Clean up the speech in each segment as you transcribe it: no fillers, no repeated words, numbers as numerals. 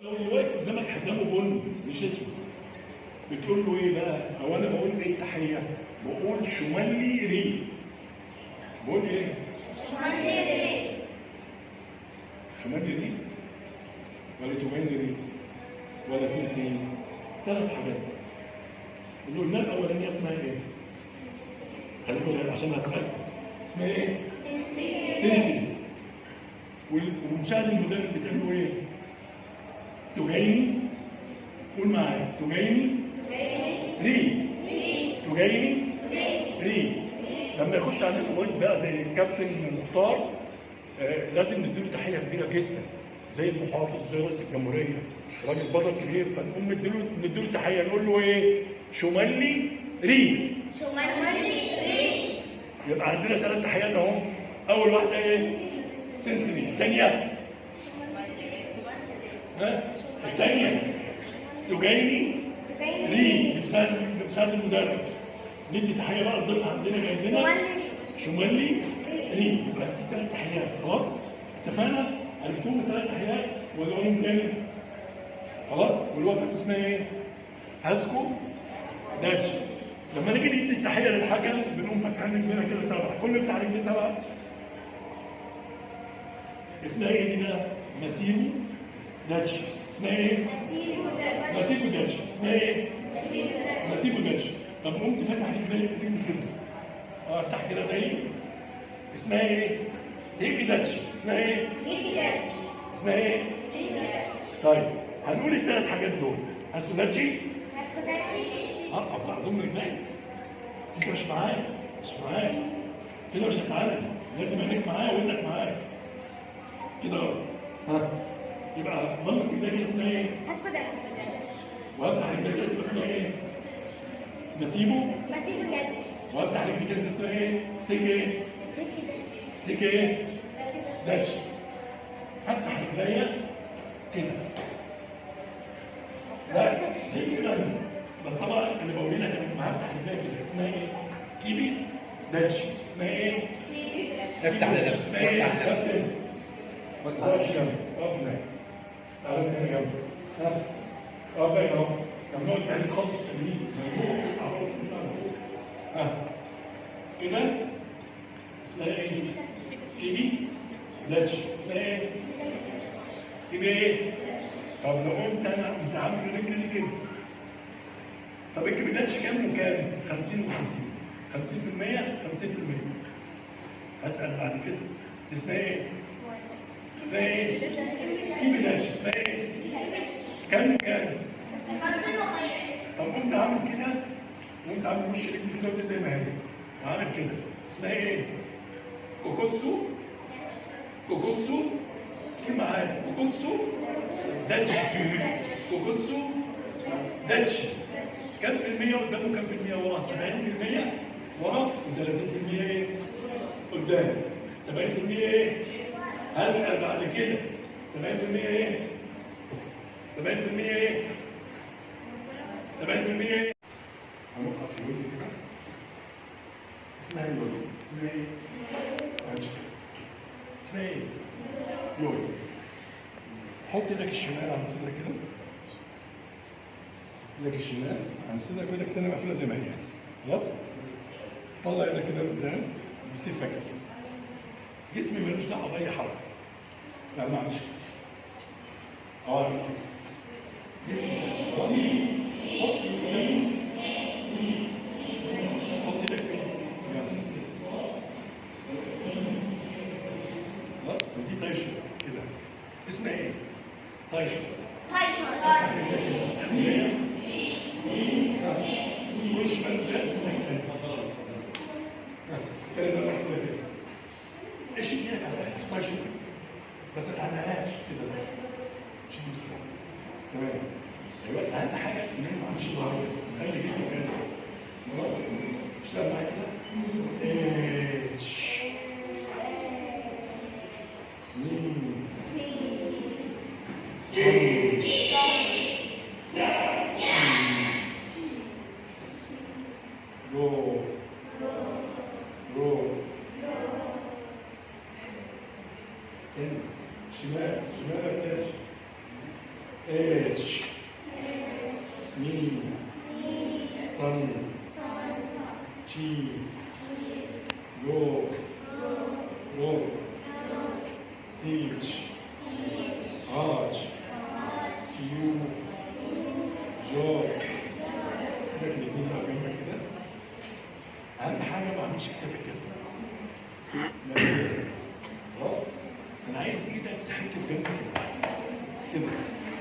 لو اللي واقف قدامك حزامه بني مش اسود، بتقول له ايه بقى؟ او انا بقول ايه التحية؟ بقول شمالي ري. بقول ايه؟ شمالي ري. شمالي ري ولا تبين ري ولا سنسي؟ ثلاث حاجات. اللي قلناها الاولانية اسمها ايه؟ خليكم عشان هسألكم. اسمها ايه؟ سنسي. ومساعد المدرب بتقول له ايه؟ تجيني. قول معايا، تجيني ري. تجيني ري. لما يخش علينا ضيف بقى زي الكابتن مختار، لازم نديله تحية كبيرة جدا، زي المحافظ، زي رئيس الجمهورية، راجل بطل كبير، فنقوم نديله تحية، نقول له ايه؟ شمالي ري. شمالي ري. يبقى عندنا ثلاث تحيات اهو. اول واحدة ايه؟ سنسني. الثانية ها؟ الثانية تجيني ري، بمساعد المدرب. ندي تحية بقى الضيف عندنا جاي لنا شمالي ري. يبقى في ثلاث تحيات. خلاص؟ اتفقنا؟ عرفتوهم الثلاث تحيات ولا اقولهم تاني؟ خلاص؟ والوقفه اسمها ايه؟ هاسكو داتش. لما نيجي ندي التحية للحكم بنقوم فاتحين رجلنا كده سبعة، كل يفتح رجليه سبعة. اسمها ايه دي بقى؟ ماسيبو داتش. اسمها ايه؟ ماسيبو داتش. اسمها ايه؟ ماسيبو داتش. طب قمت فاتح رجلي كده، افتح كده زي اسمها ايه؟ هيكي داتش. اسمها ايه؟ هيكي داتش. اسمها ايه؟ هيكي داتش. طيب هنقول الثلاث حاجات دول. هاسكو داتشي. هاسكو داتشي. اقف اضم رجلي. انت مش معايا، مش معايا كده، مش هتتعلم. لازم عينيك معايا ودنك معايا. كده غلط. ها، يبقى ضمة رجلي كده اسمها ايه؟ هاسكو داتش. وافتح رجلي كده تبقى اسمها ايه؟ مسيبو. مسيبو داتش. وافتح رجلي كده تبقى اسمها ايه؟ تيجي ايه؟ هيكي داتش. تيجي ايه؟ داتش. هفتح رجليا كده. لا زي كده، بس طبعا انا بقول لك انا هفتح رجليا كده اسمها ايه؟ كيبي داتش. اسمها ايه؟ افتح لنفسك. اسمها ايه؟ افتح. ما تقفش جنبي، اقف هناك. تعالى هنا جنبي. ها؟ اقف هنا اهو. ممنوع التهريج خالص في التمرين، ممنوع تطلع بره وتطلع لفوق. ها؟ كده اسمها ايه؟ كيبي داتش. اسمها ايه؟ كيبي ايه؟ طب لو قمت انا قمت عامل الرجل دي كده. طب الكيبي داتش كام وكام؟ 50 و50. 50% 50%. هسأل بعد كده اسمها ايه؟ اسمها ايه؟ كيبي داتش. اسمها ايه؟ كام وكام؟ 50 و50. طب قمت عامل كده، وقمت عامل وش رجلي كده ودي زي ما هي، وعامل كده، اسمها ايه؟ كوكوتسو. كوكوتسو. قول معايا، كوكوتسو داتش. كوكوتسو داتش. كام في المية قدام وكام في المية ورا؟ 70% ورا و30% ايه؟ قدام. 70% ايه؟ هسأل بعد كده. 70% ايه؟ 70% ايه؟ 70% ايه؟ هنوقف يويو كده. اسمها يويو. اسمها ايه؟ اسمها ايه؟ يويو. حط ايدك الشمال عند صدرك كده. ايدك الشمال عند صدرك وايدك التانية مقفولة زي ما هي. خلاص؟ طلع ايدك كده لقدام بسيفك كده. جسمي ملوش دعوة بأي حركة. لا ما اعملش كده. اعمل كده. جسمي ثابت. خلاص؟ حط ايدك، حط ايدك فين؟ جنب كده. خلاص؟ ودي تايشو كده. اسمها ايه؟ تايشو. تايشو. افتح رجليك كده، افتح رجليك. ها، كل شمال قدام وايدك تاني. ها، تاني بقى مقفولة كده. اشد ايدك على الاخر، تايشو كده. بس ما تعلقهاش كده ده. شد ايدك كده. تمام. ايوه، اهم حاجة ان انا ما اعملش ظهري كده، خلي جسمي كده. خلاص؟ اشتغل معايا كده. اتش. مين. رو. رو. شمال، شمال ارتاح. H に 3 4 5 6 7 8 9 جو. لكن الاثنين بقى جنبك كده. اهم حاجة ما اعملش كتافك كده. خلاص؟ انا عايز ايدك تحك في جنبك كده كده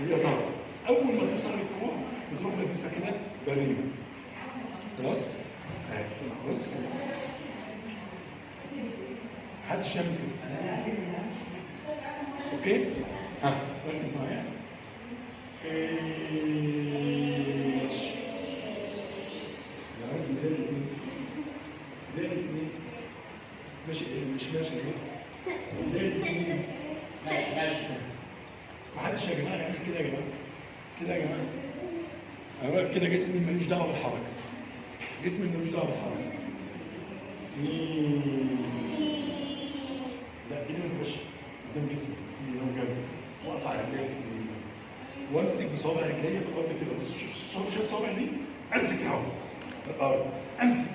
وهي طالعه. اول ما توصل للكوع بتروح لفيفه كده بريمه. خلاص؟ اهي بص كده. محدش يعمل كده. okay؟ ها ركز معايا. ايش؟ يا رب ده الاثنين. ده الاثنين. ماشي ايه؟ مش ماشي يا جماعة. ده الاثنين. ماشي ماشي. محدش يا جماعة يعمل كده يا جماعة. كده يا جماعة. انا واقف كده جسمي ملوش دعوه بالحركة. جسمي ملوش دعوه بالحركة. لا ايدي ما تبقاش قدام جسمي، ايدي هنا جنبي. واقف على رجلي الاثنين. وامسك بصوابع رجلي في الارض كده. بص شوف شايف صوابعي دي؟ امسك الهواء في الارض، امسك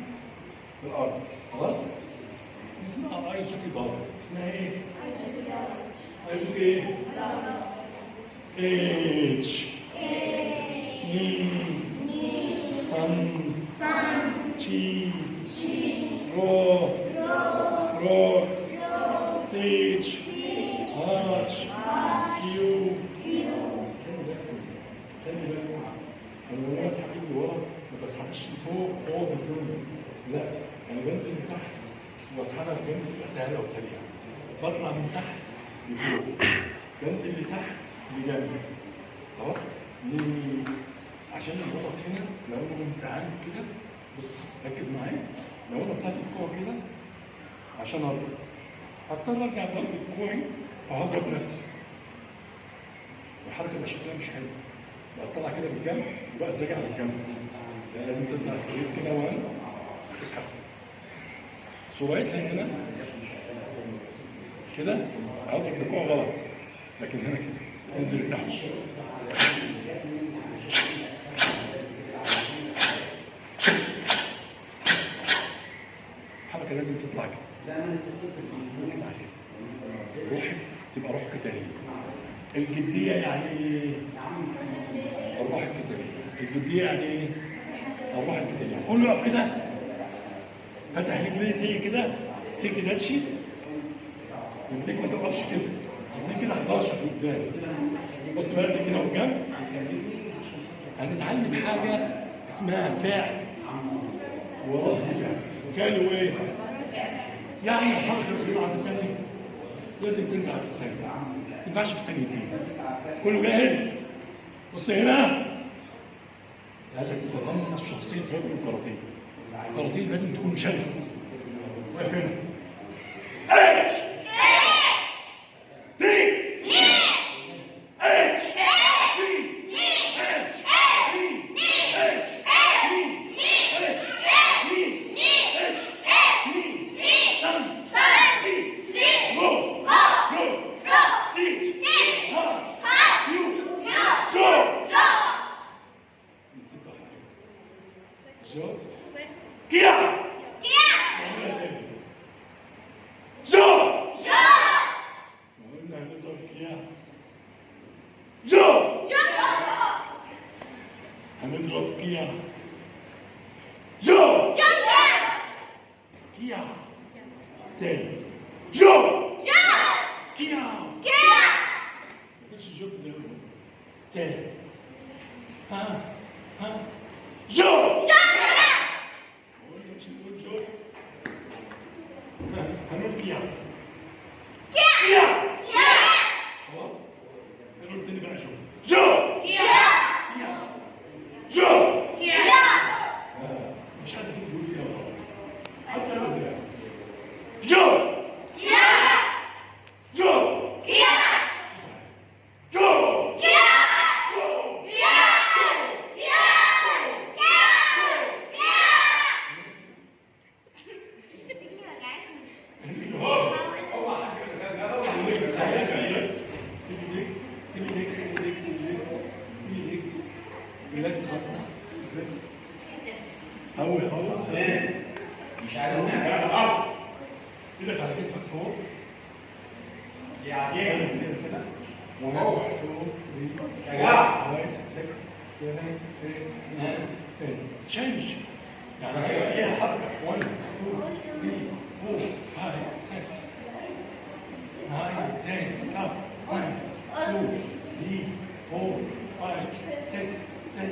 في الارض. خلاص؟ دي اسمها ايزوكي ضرب. اسمها ايه؟ ايزوكي ايه؟ いち に さん し ご ろ سيتش هاتش كيو. خلي بالكم خلي بالكم انا لما بسحب ايدي ورا ما بسحبش لفوق بوظ الدنيا. لا انا بنزل لتحت واسحبها في جنب تبقى سهلة وسريعة. بطلع من تحت لفوق، بنزل لتحت لجنب. خلاص؟ ليه؟ عشان الغلط هنا لو انا كنت عامل كده، بص ركز معايا، لو انا طلعت بكوعي كده عشان اضرب هضطر ارجع برضه بكوعي فهضرب نفسي. والحركة يبقى شكلها مش حلو. بقى طلع كده بالجنب وبقى تراجع بالجنب. يعني لازم تطلع straight كده وان تسحب. سرعتها هنا كده هضرب بكوع غلط، لكن هنا كده انزل لتحت. الحركة لازم تطلع كده. تطلع كده. روحك تبقى روح قتالية. الجدية يعني ايه؟ الروح القتالية. الجدية يعني ايه؟ الروح القتالية. كله يقف كده. فتح رجليه زي كده، تيجي داتشي. رجليك ما تقفش كده. رجليك كده 11 قدام. بص بقى رجليك هنا قدام. هنتعلم حاجة اسمها فعل ورد فعل. فعل وايه؟ يعني الحركة تطلع بثانية لازم ترجع في الثانية، ما تنفعش في ثانيتين. كله جاهز؟ بص هنا. عايزك تتقمص شخصية رجل الكاراتيه. الكاراتيه لازم تكون شرس. واقف هنا. いち に いち に いち に いち に いち に さん し ご ろ し は きゅう جو. نسيت حاجة. جو كيا كيا. جو جو. قلنا هنضرب كيا. جو جو. هنضرب كيا. جو جو كيا. تاني جو جو كيا كيا. ما تقولش جو زي ما تاني. ها ها جو جو. قلنا مش هنقول جو. ها هنقول كيا كيا كيا. خلاص هنقول تاني بقى جو جو كيا كيا جو كيا. مفيش حد فيكم بيقول كيا خالص. حتى انا قدام. جو كيا جو كيا جو كيا جو كيا كيا كيا. relax خالص تحت. relax. هوي خالص. مش عايز نعمل الارض. ايدك على كتفك فوق. يعني كده. 1 2 3 4 5 6 7 8 9 10. change. يعني اتجاه الحركة 1 2 3 4 5 6 9 10. stop. 1 2 3 4 5 6 7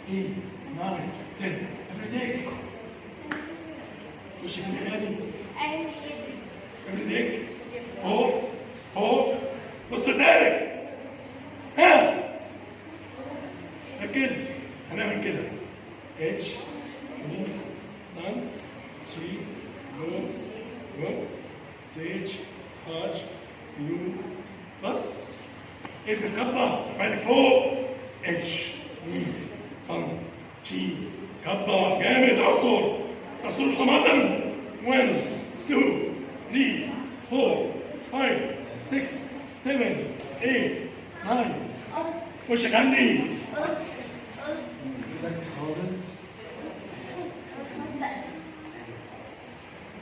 8 9 10. افرديك. وشك الناحية دي. افرديك. فوق فوق. بص دارك. ها ركز. هنعمل كده. H ني سان تي رو رو سي اتش يو. بس ايه في القبضة؟ ارفع ايدك فوق. اتش ني سان تي قبضة جامد. اعصر تعصرش طماطم. 1 2 3 4 5 6 7 8 9. وشك عندي. relax خالص.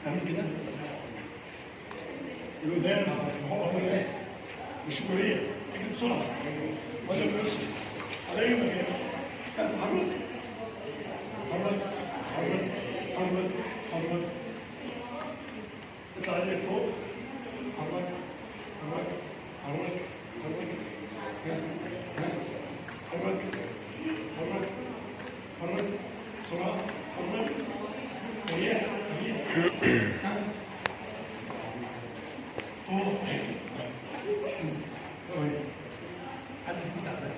اعمل كده. الودان هو والشكورية. اجري بسرعة. ولا بيوصل على أي مكان. حرك حرك حرك حرك حرك. اطلع ايدك فوق. حرك حرك حرك حرك. ها حرك حرك حرك بسرعة. حرك سريع سريع. ها فوق. حد فيكم تعبان؟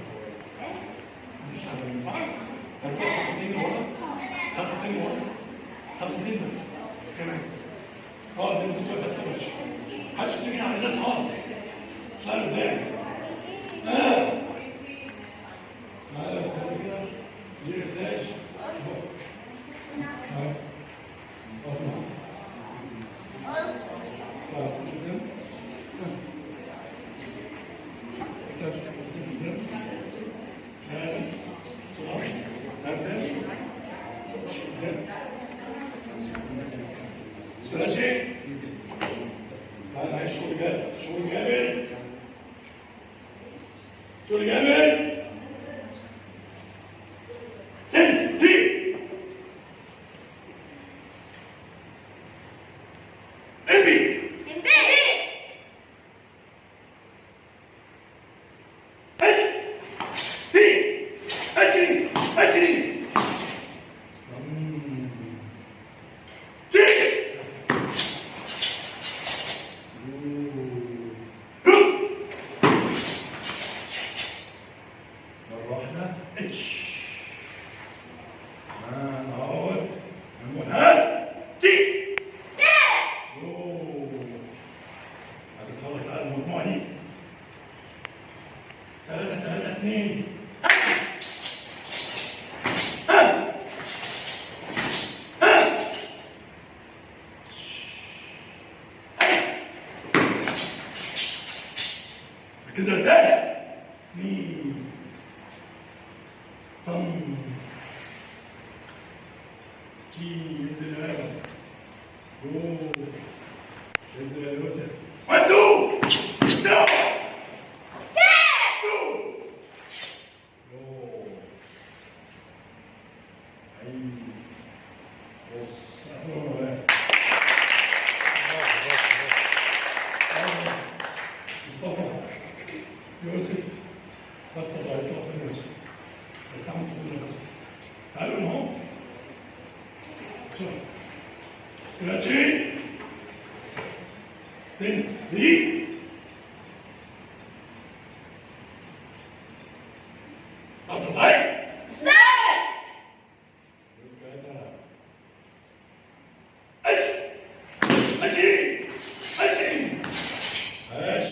مش تعبان صح؟ طب خطوتين لورا، خطوتين لورا، خطوتين بس كمان. اه زي ما كنت واقف بس ما تمشي. محدش تيجي على الازاز خالص. اطلع لقدام. ها تعالى تعالى كده. ليه 11؟ تعالى اقف معايا. تعالى قدام. سلاشي. تعالى عايز شغل جد، شغل جامد، شغل جامد. سنس دي امبي اتش دي اتش اتش جي. مرة واحدة. اتش. اقعد. جي. عايز اتفرج على المجموعة دي. 3 3 2. ركزوا تاني. 2 صم جي. انزل يا ادم. جو. انزل يا يوسف. 1 2 2. بص مصطفى يوسف بس الله يطلع من يوسف. ارتاحوا كلنا بس. تعالوا هنا اهو. بسرعة. كراتشي. سنس بي. بس.